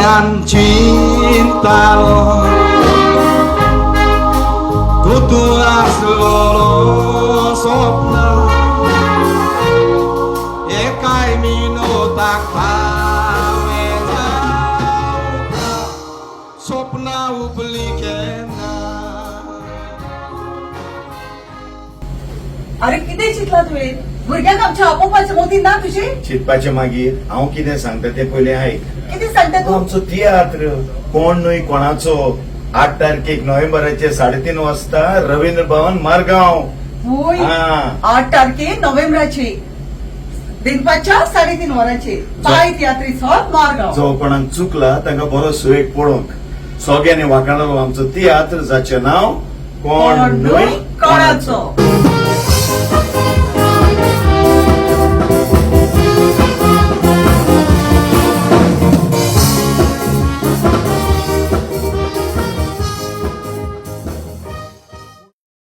दोळ्यान चिंतालो तूं तूं आसलो स्वप्न एकाय मिनुताक हांवें जावंक स्वप्नां उपली केन्ना. अरे, कितें चिंतला तुवें? भुरग्यांक आमच्या आपोवपाचें मोती ना तुजी? चिंतपाचें मागीर. हांव कितें सांगता तें पयलीं आयक. कितें सांगता तो तूं? आमचो तियात्र कोण न्हय कोणाचो, 8 तारखेक नोव्हेंबराचे 3:30 वाजता रवींद्र भवन, मारगांव. होय. हा. 8 तारखे नोव्हेंबराची दिनपाच्या 3:30 वरांचेर पाय तियात्रीस हॉल, मारगांव. जो कोणाक चुकला तांकां बरो सुवेग पळोवंक सगळ्यांनी वाखाणलो आमचो तियात्र, जाचें नांव कोण न्हय कोणाचो.